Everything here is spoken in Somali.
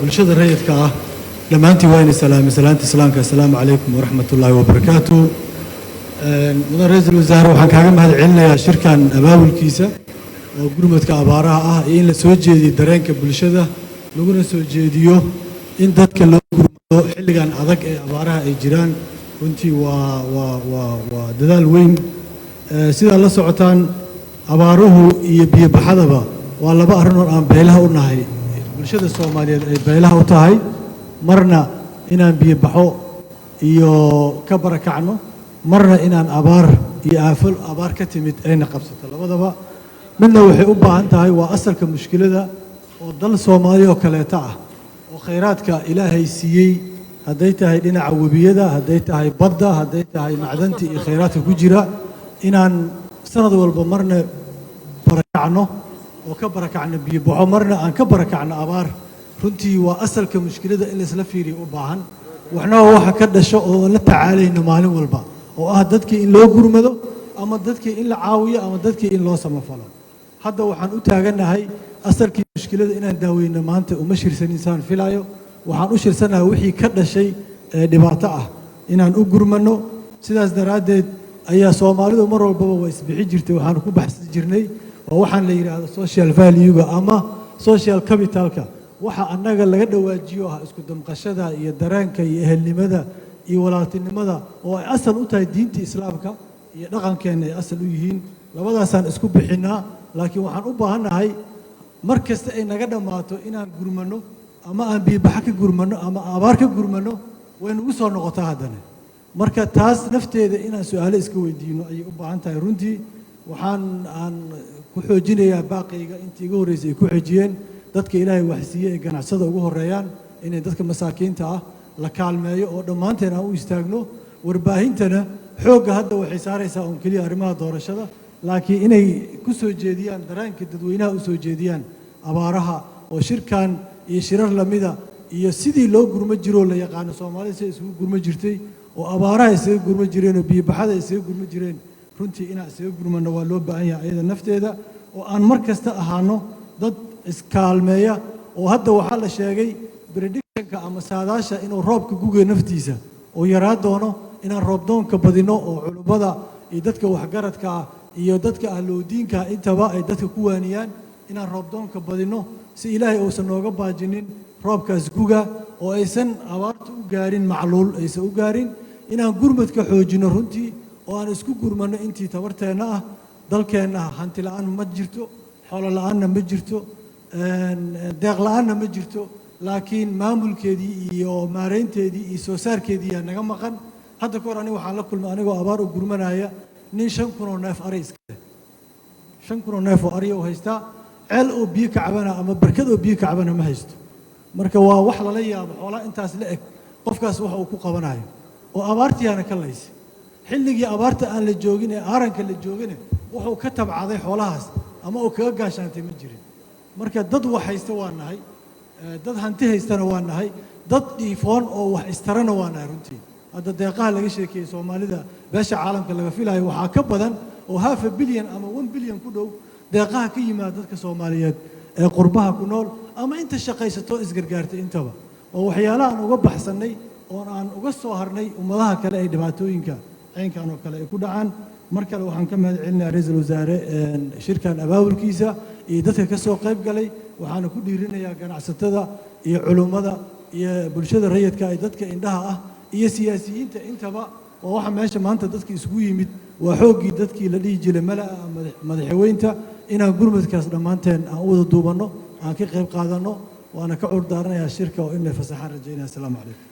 Bulshada rayidka ah dhammaantiin waa inay salaamay salaanta Islaamka. Assalaamu calaykum waraxmat ullaahi wabarakaatu. Mudan Ra-iisul Wasaare, waxaan kaaga mahad celinayaa shirkan abaabulkiisa oo gurmadka abaaraha ah iyo in la soo jeediyo dareenka bulshada, laguna soo jeediyo in dadka loo gurmado xilligan adag ee abaaraha ay jiraan. Runtii waa dadaal weyn. Sidaad la socotaan, abaaruhu iyo biyobaxadaba waa laba arrinood aan baylaha u nahay, bulshada Soomaaliyeed ay baylaha u tahay. Marna inaan biyobaxo iyo ka barakacno, marna inaan abaar iyo aafo abaar ka timid ayna qabsato. Labadaba midna waxay u baahan tahay waa asalka mushkilada, oo dal Soomaaliya oo kaleeta ah oo khayraadka Ilaahay siiyey, hadday tahay dhinaca webiyada, hadday tahay badda, hadday tahay macdanta iyo khayraadka ku jira, inaan sanad walba marna barakacno oo ka barakacno biyobaxo, marna aan ka barakacno abaar, runtii waa asalka mushkilada in laisla fiiriyo u baahan. Waxna waa waxa ka dhasho oo la tacaalayno maalin walba, oo ah dadkii in loo gurmado ama dadkii in la caawiyo ama dadkii in loo samafalo. Hadda waxaan u taagannahay asalkii mushkilada inaan daaweyno. Maanta uma shirsanin saan filaayo. Waxaan u shirsanahay wixii ka dhashay ee dhibaato ah inaan u gurmano. Sidaas daraaddeed ayaa Soomaalidu mar walbaba waa isbixi jirtay. Waxaan ku baxsan jirnay waa waxaan la yidhaahdo social value-ga ama social capitalka, waxa annaga laga dhawaajiyo ah isku damqashada iyo dareenka iyo ehelnimada iyo walaaltinimada, oo ay asal u tahay diinta Islaamka iyo dhaqankeenna ay asal u yihiin. Labadaasaan isku bixinnaa, laakiin waxaan u baahannahay mar kasta ay naga dhammaato inaan gurmanno, ama aan biyobaxo ka gurmanno ama abaar ka gurmanno, way nagu soo noqotaa haddana. Marka taas nafteeda inaan su-aalo iska weydiino ayay u baahan tahay. Runtii waxaan aan ku xoojinayaa baaqayga intii iga horreysay ay ku xoojiyeen, dadka Ilaahay waxsiiye ee ganacsada ugu horreeyaan, inay dadka masaakiinta ah la kaalmeeyo oo dhammaanteen aan u istaagno. Warbaahintana xoogga hadda waxay saaraysaa uun keliya arrimaha doorashada, laakiin inay ku soo jeediyaan dareenka dadweynaha, u soo jeediyaan abaaraha, oo shirkan iyo shirar lamida iyo sidii loo gurmo jiroo la yaqaano, Soomaalida siday isugu gurmo jirtay oo abaaraha isaga gurmo jireen oo biyobaxada isaga gurmo jireen, runtii inaan isaga gurmano waa loo baahan yahay ayada nafteeda, oo aan mar kasta ahaano dad iskaalmeeya. Oo hadda waxaa la sheegay predictionka ama saadaasha inuu roobka guga naftiisa oo yaraa doono, inaan roobdoonka badino, oo culummada iyo dadka waxgaradka ah iyo dadka ahludiinka intaba ay dadka ku waaniyaan inaan roobdoonka badino, si Ilaahay uusan nooga baajinin roobkaas guga oo aysan abaartu u gaarin macluul aysan u gaarin. Inaan gurmadka xoojino runtii oo aan isku gurmanno intii tabarteenna ah. Dalkeenna hanti la'aan ma jirto, xoolo la'aanna ma jirto, deeq la'aanna ma jirto, laakiin maamulkeedii iyo maaraynteedii iyo soo saarkeedii yaa naga maqan. Hadda ka hor aniga waxaan la kulmay, anigoo abaar u gurmanaya, nin 5,000 oo neef ari iska leh. 5,000 oo neef oo ariya u haystaa, ceel oo biyo ka cabana ama barkad oo biyo ka cabana ma haysto. Marka waa wax lala yaabo, xoolaa intaas la eg qofkaas wax uu ku qabanayo, oo abaartiyaana ka laysay. Xilligii abaarta aan la joogin ee aaranka la joogine, wuxuu ka tabcaday xoolahaas ama uu kaga gaashaantay ma jirin. Marka dad wax haysta waa nahay, dad hanti haystana waa nahay, dad dhiifoon oo wax istarana waa nahay. Runtii hadda deeqaha laga sheekeeyey Soomaalida, beesha caalamka laga filayo, waxaa ka badan oo half a billion ama 1 billion ku dhow deeqaha ka yimaada dadka Soomaaliyeed ee qurbaha ku nool ama inta shaqaysato isgargaartay intaba, oo waxyaalaha aan uga baxsannay oon aan uga soo harnay ummadaha kale ee dhibaatooyinka caynkan oo kale ay ku dhacaan. Mar kale waxaan ka mahad celinayaa Ra-iisul Wasaare shirkan abaabulkiisa iyo dadka ka soo qayb galay. Waxaana ku dhiirinayaa ganacsatada iyo culummada iyo bulshada rayidka ay dadka indhaha ah iyo siyaasiyiinta intaba. Waa waxa meesha maanta dadka isugu yimid, waa xooggii dadkii la dhihi jiray mala'a madaxweynta, inaan gurmadkaas dhammaanteen aan u wada duubanno, aan ka qayb qaadanno. Waana ka cuur daaranayaa shirka oo in la fasaxaan rajaynaya. Asalaamu calaykum.